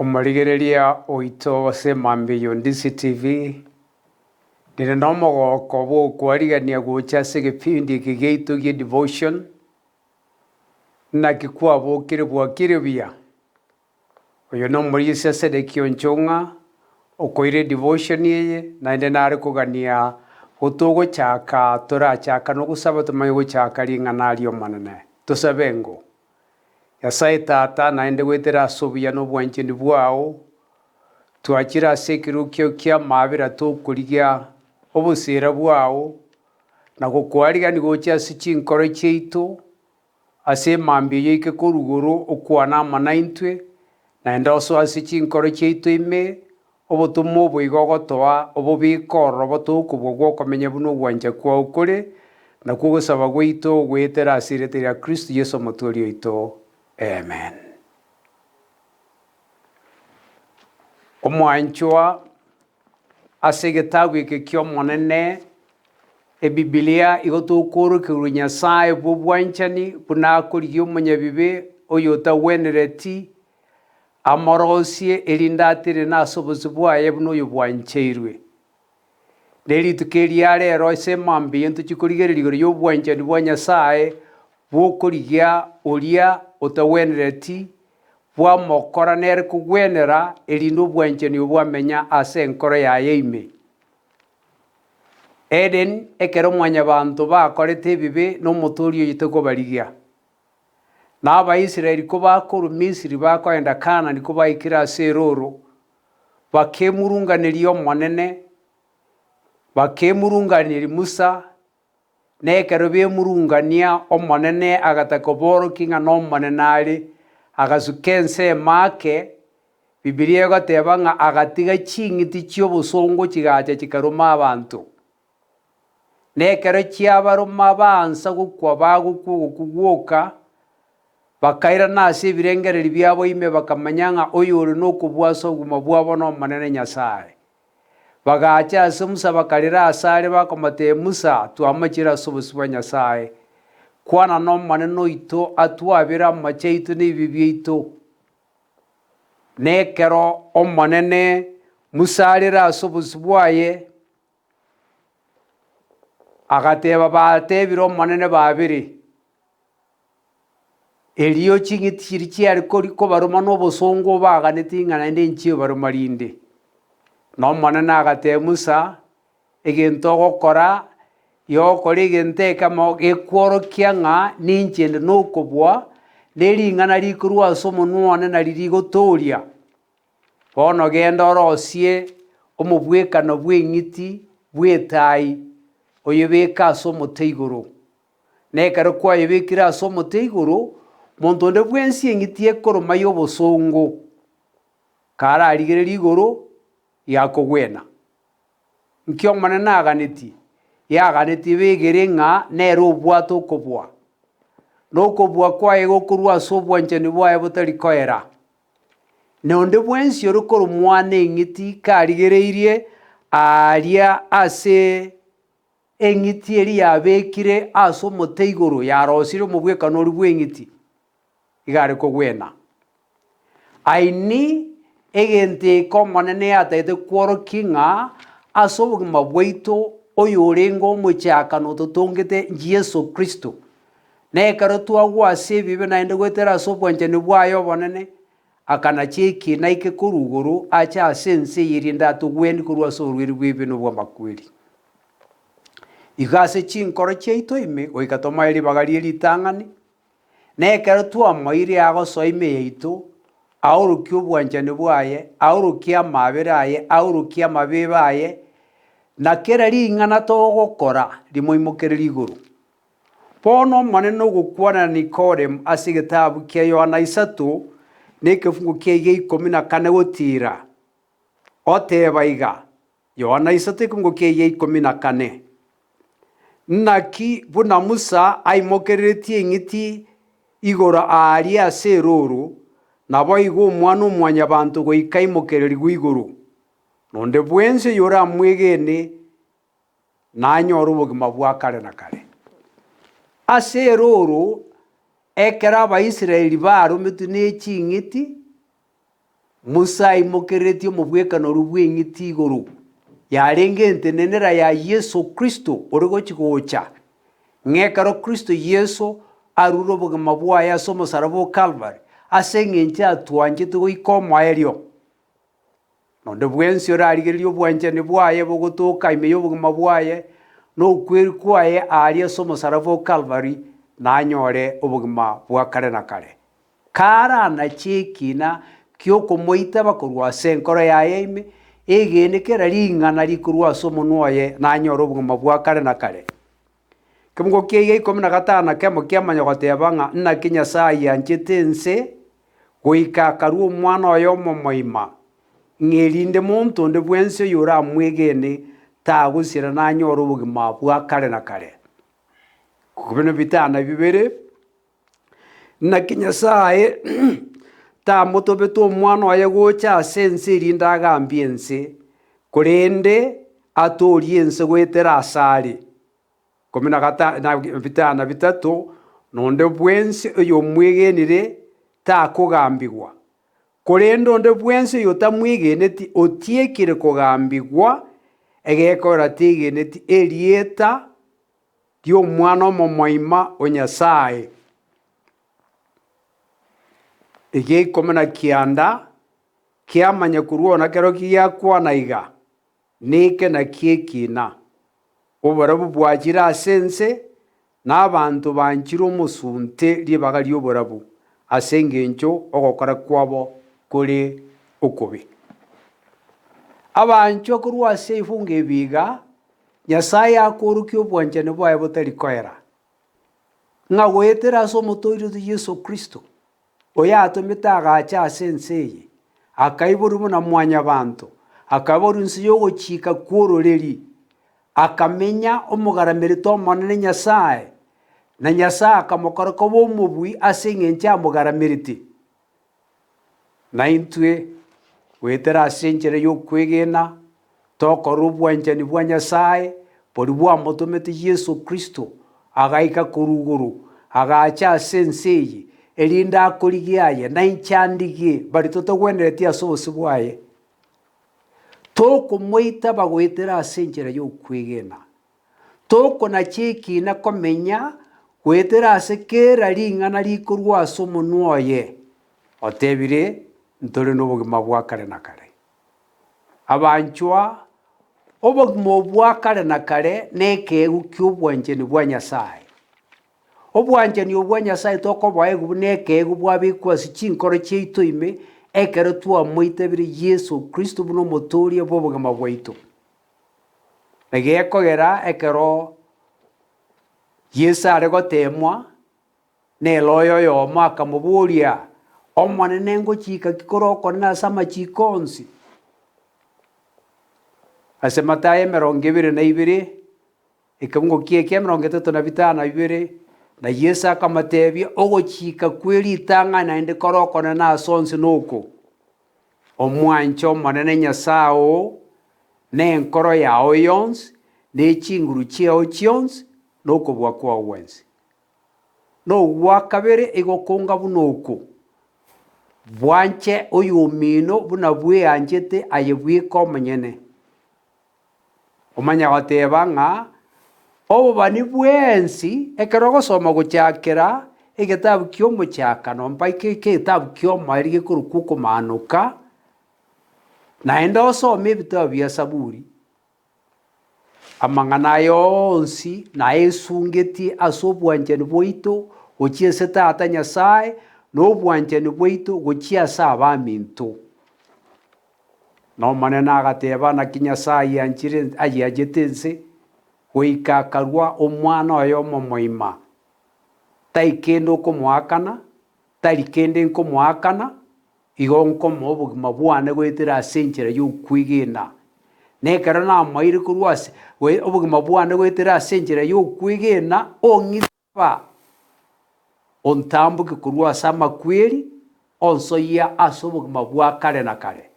Omorigereria oito ase emambia ya Ondisi TV, nire nomogooko bw'okwarigania gocha ase egepindi eke giaito gie devotion, naki kwabokire bwakire buya? Oyo nomorisia Sedekia Onchong'a, okoira edevotion eye, naende nare kogania gotogochaka torachaka nogosaba tomanye gochaka ring'ana ri'Omonene. Tosabe ng'o? Nyasae Tata, naende goetera ase obuya na obwanchani bwao, twachire ase ekerogo kiao ki'amaabera tokorigia oboseera bwao, na gokoarigania gocha ase chinkoro chiaito, Ase emambia eyio oike korwa igoro okwane amo naintwe, naende osoe ase chinkoro chiaito ime, obotomwa obo igo ogotoa obobeke ororo botokobua gw'okomenya buna ogwancha kwao kore, nakwo ogosaba gwaito goetera ase erieta ria Kristo Yeso Omotoori oito. Amen. Omwanchwa ase egetabu eke ki'Omonene, Ebibilia igo tokoorokerwa Nyasae bw'obwanchani buna akorigia omonyabibe oyotagwenereti, amorosie erinde atenene ase obosio bwaye buna oyobwancheirwe. Ne rituko eri ria rero ase emambia eye ntochie korigereria igoro y'obwanchani bwa Nyasae bw'okorigia oria otagwenereti, bwamokora nere kogwenera, erinde obwanchani obwo bwamenya ase enkoro yaye ime. Eden, ekero mwanyabanto bakorete ebibe na omotoori oye takobarigia. Na Abaisraeli kobakorwa Misiri bakoenda Kaanani kobaikire ase erooro, bakemurunganeria Omonene, bakemurunganeria Musa, na ekero bemurungania Omonene agataka koborokia ng'a n'Omonene are, agasuka ensemo ake, Bibilia egoteba ng'a agatiga ching'iti chi'obosongo chigacha chikaruma abanto. Na ekero chiabaruma baansa gokwa bagokwa ogokwa gwoka, bakairana ase ebirengererio biabo ime bakamanya ng'a oyore nokobua ase obogima bwabo n'Omonene Nyasae. Bagacha ase Musa bakarera asare bakomotebia Musa, twamachire ase obosio bwa Nyasae, kwana n'Omonene oito atwabere amache aito na ebibe biaito. Na ekero Omonene Musa arere ase obosio bwaye, Agateba, Batebire Omonene babere. Erio ching'iti chiria chiare kori kobaroma nobosongo obaganeti ng'a naende nchibaroma rinde. Na Omonene agatebia Musa, Egento ogokora, yokora egento ekemo gekworokia ng'a ninche inde nokobua, ne ring'ana rikorwa ase omonwa one nari rigotooria. Bono genda orosie omobwekano bw'eng'iti bw'etaai, oyebeke ase omote igoro. Na ekero kwayebekire ase omote igoro, monto onde bwensi eng'iti ekoroma y'obosongo, kararigererie igoro, yakogwena. Nki Omonene aganetie? Yaganetie begere ng'a nere obwate okobua, na okobua kwaye gokorwa ase obwanchani bwaye botari koera. Na onde bwensi ore koromwa neng'iti karigereirie aaria ase eng'iti eria yabekire ase omote igoro yarosirie omobwekano oria bw'eng'iti, iga are kogwena. Aini egento eke Omonene yatagete kworokia ng'a ase obogima bwaito oyorenge omochakano ototongete Yeso Kristo, Na ekero twagwa ase ebibe naende goetera ase obwanchani bwaye obonene, akanacha ekiina eke korwa igoro ache ase ense eye erinde atogwenie korwa ase oborwaire bw'ebibe na obw'amakweri. Igo ase chinkoro chiaito ime goika tomoe ribaga rie ritang'ani, na ekero twamoeire agosoa ime yaito, aorokie obwanchani bwaye, aorokie amaabera aye, aorokie amabebe aye, na kera ring'ana togokora rimoimokererie igoro. Bono Omonene ogokwana na Nikodemo ase egetabu kia Yohana isato, na ekefungo kiaye gia ikomi na kane gotiira, oteba iga, Yohana isato ekefungo kiaye gia ikomi na kane, Naki buna Musa aimokereretie eng'iti igoro aaria ase erooro, naboigo Omwana-o-mwanyabanto goika aimokererigwe igoro, na onde bwensi oyoramwegene nanyore obogima bwa kare na kare. Ase erooro, ekero Abaisraeli barometwe ne ching'iti, Musa aimokereretie omobwekano oria bw'eng'iti igoro, yarenge entenenera ya Yeso Kristo ore gochia gocha, ng'a ekero Kristo Yeso arure obogima bwaye ase omosaraba o Kalvari, ase engencho atwanchete goika omoerio. Na onde bwensi orarigererie obwanchani bwaye bogotoka ime y'obogima bwaye, na okwerwa kwaye aaria ase omosaraba o Kalvari, nanyore obogima bwa kare na kare. Karanache ekina ki'okomoitaba korwa ase enkoro yaye ime, egene kera ring'ana rikorwa ase omonwa oye nanyore obogima bwa kare na kare. Ekemungo kia iga ikomi na gatano na kemo kiamanya goteba ng'a naki Nyasae ayianchete ense goika akarua Omwana oye omomoima, ng'a erinde monto onde bwensi oyoramwegene tagosira nanyore obogima bwa kare na kare. Bino bitano bibere. Naki Nyasae tamotobete Omwana oye gocha ase ense erinde agambie ense, korende atoorie ense goetera asare. Ikomi na gata na bitano na bitato, na onde bwensi oyomwegenire takogambigwa, korende onde bwensi oyotamwegeneti otiekire kogambigwa, egekorera tegeneti erieta ri'Omwana omomoima o Nyasae. Egia ikomi na kianda kiamanya korwa ona kerokio giakwana iga, Neke nakio ekina. Oborabu bwachire ase ense, na abanto banchire omosunte ribaga ri'oborabu, ase engencho ogokora kwabo kore okobe. Abanchwa korwa ase ebifungo ebi iga, Nyasae akoorokia obwanchani bwaye botari koera, ng'a goetera ase Omotoori oito Yeso Kristo, oyatomete agacha ase ense eye, akaiborwa buna mwanyabanto, akaborwa inse y'ogochika kw'ororeri, akamenya omogaramerete Omonene Nyasae, na Nyasae akamokora koba omobui ase engencho amogaramerete. Na intwe, goetera ase enchera y'okwegena, tokorora obwanchani bwa Nyasae, boria bwamotomete Yeso Kristo, agaika korwa igoro, agacha ase ense eye, erinde akorigie aye, na inche andigie, baria totagwenereti ase obosio bwaye. Tokomoitaba goetera ase enchera y'okwegena. Tokonacha ekiina komenya goetera ase kera ring'ana rikorwa ase omonwa oye, otebire, Ntore nobogima bwa kare na kare. Abanchwa, obogima obo bwa kare na kare nekeegwa ki'obwanchani bwa Nyasae. Obwanchani obo bwa Nyasae tokoboegwa buna ekeegwa bwabekwa ase chinkoro chiaito ime ekero twamoitabire Yeso Kristo buna Omotooria bw'obogima bwaito. Na gekogera ekero Yeso are goteemwa, nere oyo oyomo akamoboria, Omonene ngochika ki kore okonene ase amachiko onsi? Ase Mathayo emerongo ebere na ibere, ekeungo kia ekia emerongo etato na bitano na bibere, na Yeso akamotebia, Ogochika kwe ritang'ani naende kore okonene ase onsi noko, Omwanche Omonene Nyasae oo nenkoro yao yonsi, ne chinguru chiao chionsi, na okobua kwao gwensi. Na ogwa kabere egokonga buna oko, Bwanche oyomino buna bweanchete aye bweka omonyene. Omanye goteba ng'a obobani bwensi ekero ogosoma gochakera egetabu ki'omochakano mpaka egetabu ki'omoerio gekorokwa okomaanoka, naende osome ebitabu bia Saburi, amang'ana aya onsi naesungetie ase obwanchani bwaito gochia ase Tata Nyasae, na obwanchani bwaito gochia ase abaminto. Na Omonene agateba, Naki Nyasae ayianchire ayianchete ense, goika akarua Omwana oye omomoima, tai kende okomoakana, tari kende nkomoakana, igo nkomoa obogima bwane goetera ase enchera y'okwegena. Na ekero namoeire korwa ase obogima bwane goetera ase enchera y'okwegena, ong'ite. Ba, ontamboke korwa ase amakweri, onsoyie ase obogima bwa kare na kare.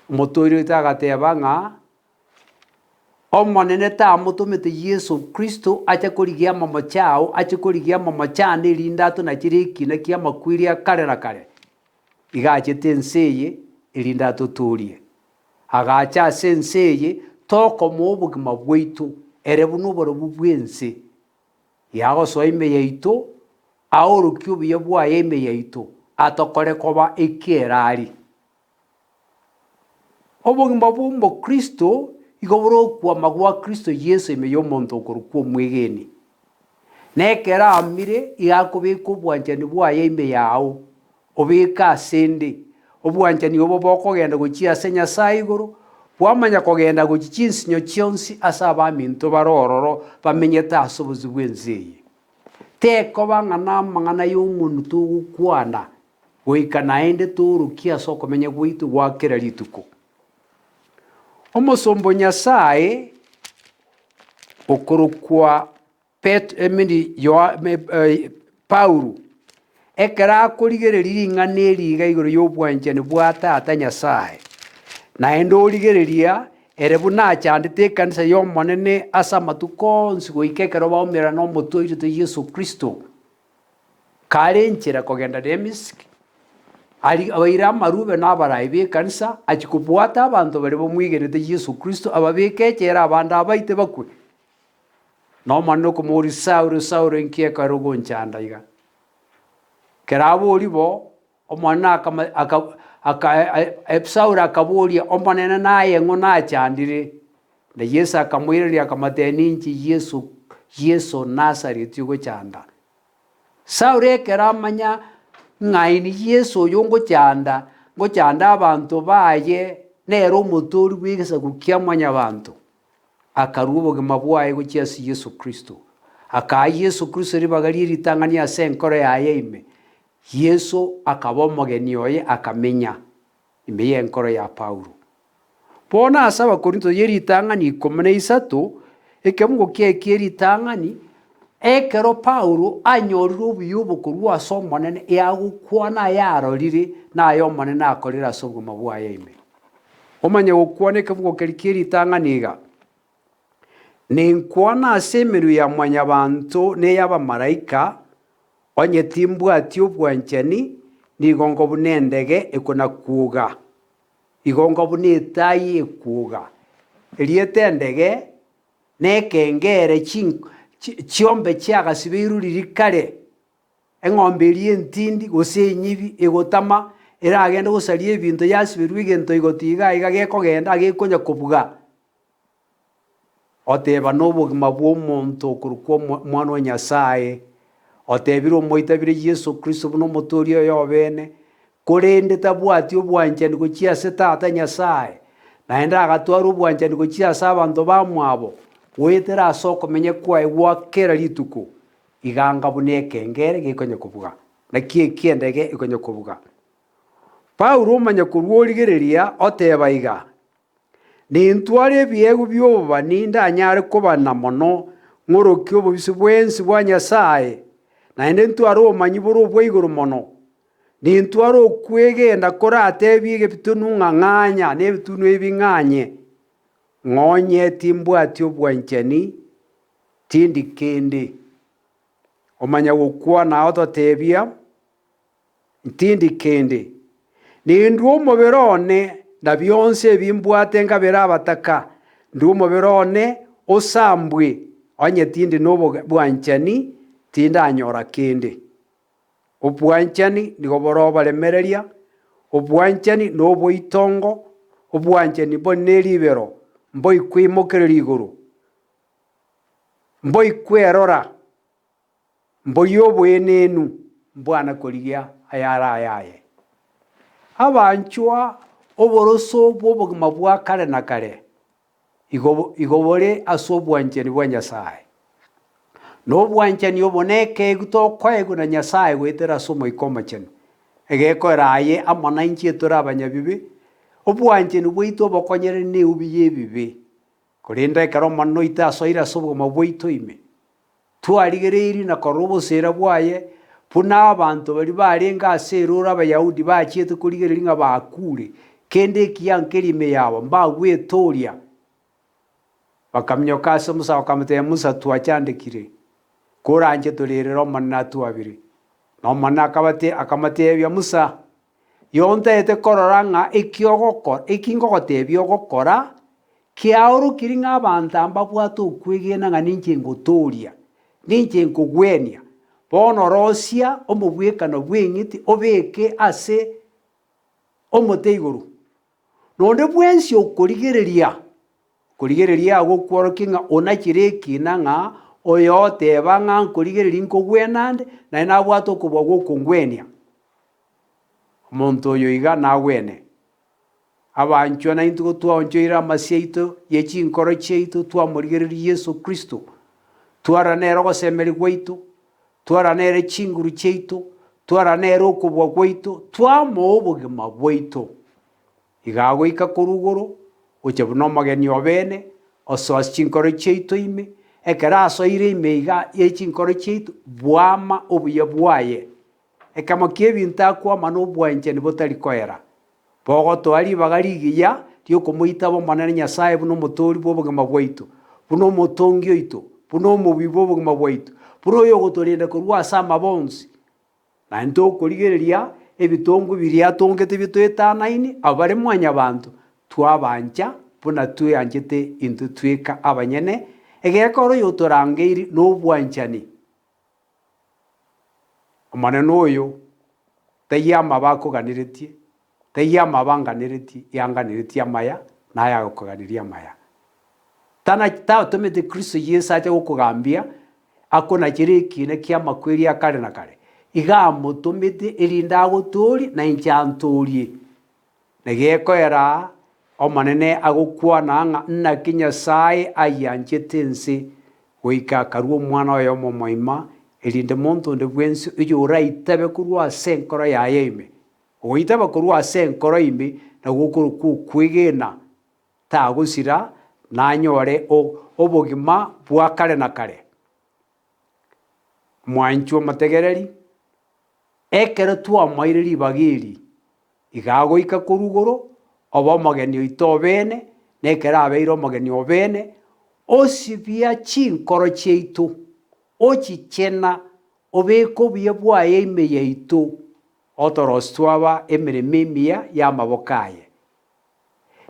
Omotoori oito agateba ng'a Omonene tamotomete Yeso Kristo ache korigia amamocho ao, ache korigia amamocho ane erinde atonachere ekina ki'amakweri a kare na kare. Iga achete ense eye erinde atotoorie. Agacha ase ense eye tokomoa obogima bwaito, ere buna oborobwo bw'ense. Yagosoa ime yaito, aorokie obuya bwaye ime yaito, atokore koba eki'erari. Obogima bw'omokristo igo bore okwama gwa Kristo Yeso ime y'omonto okorokwa omwegeni. Na ekero aamire, iga akobeka obwanchani bwaye ime yao, obeke ase 'nde. Obwanchani obo bokogenda gochia ase Nyasae igoro, bwamanya kogenda gochia chinsinyo chionsi ase abaminto bare ororo bamenyete ase obosio bw'ense eye. Tekoba ng'a namang'ana y'omonwa togokwana, goika naende toorokie ase okomenya gwaito gwa kera rituko. Omosomba o Nyasae okorokwa Pet emini Yoa Paulo, ekero akorigereria ring'ana eri iga igoro y'obwanchani bwa Tata Nyasae, naende origereria ere buna achandete ekanisa y'Omonene ase amatuko onsi goika ekero baumerana omotwe oito Yeso Kristo, kare enchera kogenda Demisiki, aria abaire amarube na abarai b'ekanisa, achia kobwata abanto baria bamwegenete Yeso Kristo, ababeke echela abande abaite bakwe. Na Omonene okomoboria, Saulo, Saulo, inki ekero ogonchanda iga? Ekero aboria bo, Omonene akama aka aka Saulo akaboria, Omonene naye ng'o nachandire? Na Yeso akamoiraneria akamotebia, Ninche Yeso, Yeso o Nazareti ogochanda. Saulo ekero amanya ng'a ini Yeso oyo ngochanda, ngochanda abanto baye, nere omotoori bw'egesaku kia mwanyabanto. Akarua obogima bwaye gochia ase Yeso Kristo. Akaa Yeso Kristo ribaga rie ritang'ani ase enkoro yaye ime. Yeso akaba omogeni oye akamenya ime y'enkoro ya Paulo. Bono ase Abakorinto ye ritang'ani ikomi na isato, ekemungo kiaye kie ritang'ani, ekero Paulo anyorire obuya obo korwa ase Omonene, eagokwana ayarorire na ay'Omonene akorire ase obogima bwaye ime. Omanye gokwana ekebugo keria kie ritang'ani iga, Ninkwane ase emenwa ya mwanyabanto na ey'abamalaika, onye timbwati obwanchani, nigo nko buna endege ekona-kwoga, igo nko buna etai ekwoga. Erieta endege nekengere chiombe chiagasibeirwe riria kare. Eng'ombe eria entindi, gose enyibi, egotama, eragende gosaria ebinto yasiberwe egento igoti iga iga gekogenda gekonya kobuga. Oteba nobogima bw'omonto okorokwa Omwana o Nyasaye, otebire omoitabire Yeso Kristo buna Omotoori oye obene, korende tabwati obwanchani gochia ase Tata Nyasaye, naende agatwara obwanchani gochia ase abanto bamwabo, goetera ase okomenya kwaye gwa kera rituko. Iga anga buna ekengere gekonya kobuga, naki eki'endege ekonya kobuga. Paulo omanya korwa origereria oteba iga, Nintware ebiegwa bi'obobani ndanyare kobana mono, ng'orokie obobisi bwensi bwa Nyasae, naende ntware obomanyi bore obwa igoro mono. Nintware okwegena koratebie egebitunu ng'a ng'anya, na ebitunu ebi ng'anye, ng'onye timbwati obwanchani Tindi kende. Omanya gokwana ototebia, Ntindi kende. Nindue omobere one na bionsi ebi mbwate ngabere abataka, ndue omobere one osambwe, onye tindi nobwanchani, tindanyora kende. Obwanchani nigo bore oboremereria, obwanchani noboitongo, obwanchani mbori neribero, mboikweimokereria igoro. Mboikwerora, mborie oboenenu, mbwana korigia ayare ayaye. Abanchwa oboroso bw'obogima bwa kare na kare igo igo bore ase obwanchani bwa Nyasae. Na obwanchani obo nekeegwa tokoegwa na Nyasae goetera ase Omoika Omochenu, egekoera aye amo nainche tore abanyabibe, obwanchani bwaito obokonyereri neubi y'ebibe. Korende ekero Omonene oito asoire ase obogima bwaito ime, twarigereirie na korora oboseera bwaye, buna abanto baria barenge ase erooro Abayahudi bachiete korigereria ng'a bakuure, kende ekiya nkeri ime yabo, mbagwetoria. Bakaminyoka ase Musa bakamotebia Musa, Twachandekire, koranche torerere Omonene atwabire. Na Omonene akabate akamoteebia Musa. Yontaete korora ng'a eki ogokora, eki ngogotebia ogokora, kiaorokirie ng'a abanto aba mbabwate okwegena ng'a ninche ngotooria, ninche nkogwenia. Bono rosia omobwekano bw'eng'iti obeke ase omote igoro. Na onde bwensi okorigereria, korigereria agwo okworokia ng'a onachire ekina ng'a oyoteba ng'a nkorigereria nkogwena nde, naende nabwate okobua gw'okongwenia. Omonto oyo iga nagwene. Abanchwa naintwe gotwaonchoire amasio aito ye chinkoro chiaito twamorigereria Yeso Kristo, twarora nere ogosemeria gwaito, twarora nere chinguru chiaito, twarora nere okobua gwaito, twamoa obogima bwaito. Iga agoika korwa igoro, gocha buna omogeni o bene, osoa ase chinkoro chiaito ime, ekero asoire ime iga ye chinkoro chiaito, bwama obuya bwaye. Ekemo ki'ebinto akwama nobwanchani botari koera, bogotoa ribaga rigiya ri'okomoitaba Omonene Nyasae buna Omotoori bw'obogima bwaito, buna Omotongi oito, buna Omobui bw'obogima bwaito, buna oyogotorenda korwa ase amabe onsi. Naende tokorigereria ebitongwa biria atongete bitoetanaine, abwo bare mwanyabanto, twabancha buna tweanchete intwe tweka abanyene, egekora oyotorangeiri nobwanchani. Omonene oyo taiyo amabe akoganeretie, taiyo amabe anganeretie, yanganeretie amaya, naye agokoganeria amaya. Tana tatomete Kristo Yeso ache gokogambia, akonachere ekiina ki'amakweri a kare na kare, iga amotomete erinde agotoorie na inche antoorie. Na gekoera aa, Omonene agokwana ng'a naki Nyasae ayianchete ense, goika akarua Omwana oye omomoima, erinde monto onde bwensi oyoraitabe korwa ase enkoro yaye ime, ogoitaba korwa ase enkoro ime nakwo okorokwa okwegena, tagosira, nanyore obogima bwa kare na kare. Mwanchwa omotegereri, ekero twamoeire ribaga eri, Iga agoika korwa igoro, obe omogeni oito obeene, na ekero abeire omogeni obeene, osibia chinkoro chiaito, ochichena, obeke obuya bwaye ime yaito, otorosie twaba emeremo emiya y'amaboko aye.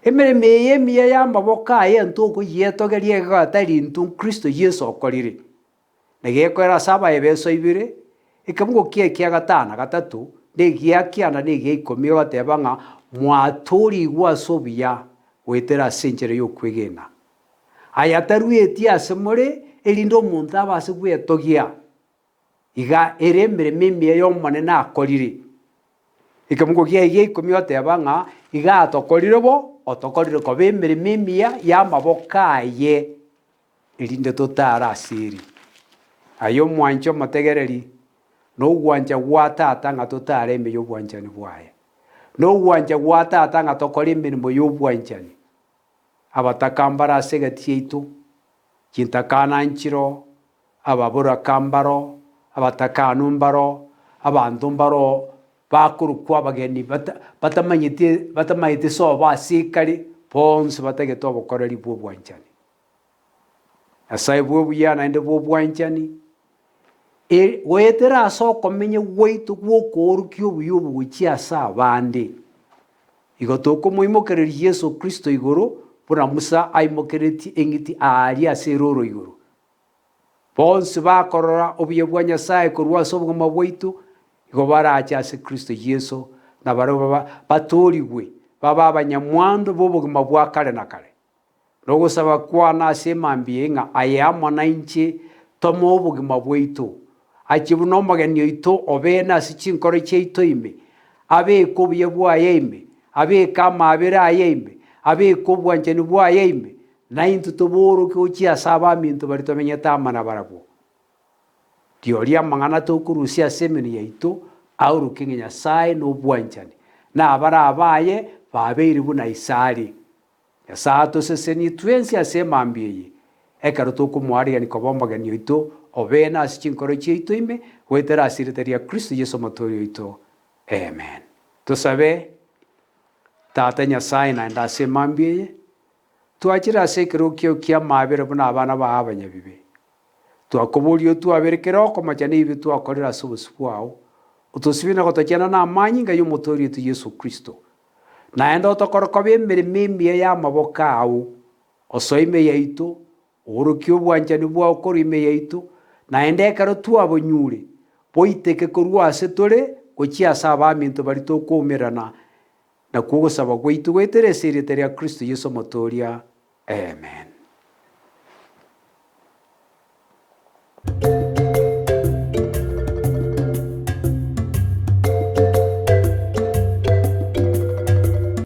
Emeremo eye emiya y'amaboko aye ntokoyietogeria egekogera tari intwe Kristo Yeso okorire. Na gekoera ase Abaefeso ibere, ekebugo kia ekia gatano na gatato, na egia kianda na egia ikomi, ogoteba ng'a mwatoorigwe ase obuya goetera ase enchera y'okwegena. Aya tarueti ase more, erinde omonto abase gwetogia. Iga ere emeremo emiya y'Omonene akorire. Ekebugo kia egia ikomi ogoteba ng'a iga atokorire bo, otokorire koba emeremo emiya y'amaboko aye. erinde totaare ase eri. Aye omwanche omotegereri, na ogwancha gwa Tata ng'a totaare ime y'obwanchani bwaye, na ogwancha gwa Tata ng'a tokore emeremo y'obwanchani. Abataka mbare ase egati yaito, chintakana nchiroo, ababoraka mbaroo, abatakanu mbaroo, abanto mbaroo bakorokwa abageni bata batamanyeti batamaeti sobo ase ekare, bonsi batagete obokoreri bw'obwanchani. Nyasae bw'obuya naende bw'obwanchani, e goetera ase okomenya gwaito gw'okoorokia obuya obo gochia ase abande. Igo tokomoimokereria Yeso Kristo igoro, buna Musa aimokeretie eng'iti aaria ase erooro igoro. Bonsi bakorora obuya bwa Nyasae korwa ase obogima bwaito, igo barache ase Kristo Yeso, na barabwo batoorigwe babe abanyamwando b'obogima bwa kare na kare. Nogosaba kwane ase emambia eye ng'a aye amo nainche tomoe obogima bwaito, achie buna omogeni oito obeene ase chinkoro chiaito ime, abeke obuya bwaye ime, abeke amaabera aye ime, abeke obwanchani bwaye ime, naintwe tobooroke gochia ase abaminto baria tomenyete amo nabarabwo. Rirorio amang'ana tokorusia ase emenwa yaito aorokie ng'a Nyasae nobwanchani, na abare abaye babeire buna ise are. Nyasae atosesenie twensi ase emambia eye, ekero tokomoarigania koba omogeni oito obeene ase chinkoro chiaito ime, goetera ase erieta ria Kristo Yeso Omotoori oito. Amen. Tosabe, Tata Nyasae, naende ase emambia eye, twachire ase ekerogo kiao ki'amaabera buna abana bao abanyabibe. Twakoboria otwabere kera okomocha na ebibe twakorire ase obosio bwao. Otosibie na gotochena namanyinga y'Omotoori oito Yeso Kristo. Naende otokore koba emeremo emiya y'amaboko ao, osoe ime yaito, oorokie obwanchani bwao korwa ime yaito, naende ekero twabonyure, boiteke korwa ase tore gochia ase abaminto baria tokoumerana nakwo ogosaba gwaito goetera ase erieta ria Kristo Yeso Omotooria. Amen.